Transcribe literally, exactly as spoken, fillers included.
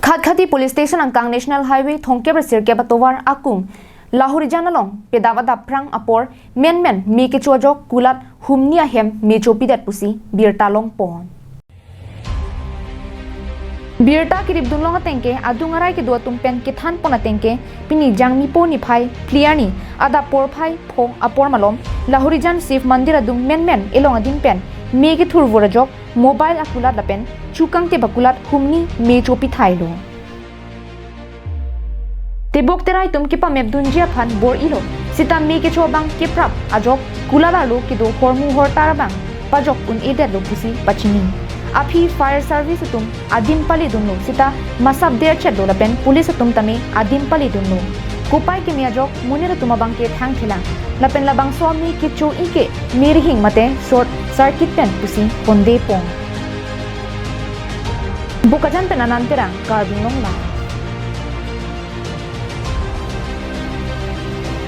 Khatkhati Police Station angkang National Highway thomkep ra sirkep atovar akung Lahorijan along pedap adap phrang apor menmen me kecho ajok kulat humni ahem me chopidet pusi birta longpon. Birta kirip dunlong atengke adung arai kedo atum pen kethan pon atengke pini Jangmipo niphai phli arni adap porphai pho apor malom Lahorijan Shiv Mandir adung menmen elong adim pen me kethurvur ajok mobile akulat lapen chukangtep akulat humni me chopi thailo. Tebok terai atum kepamep dunji aphan bor-ilo, sita me kecho abang keprap ajok kulat arlo kedo hormu hortar abang pajok un-edetlo pusi pachini. Aphi fire service atum adim pali dunlo, sita masap derchetlo lapen police atum tame adim pali dunlo. Kopai keme ajok monit atum abangke thangthelang. Lapen labangso ame kecho-i ke me rihing mate short circuit pen pusi honde pon. Bokajan pen Anand Terang, Karbi Anglong Live.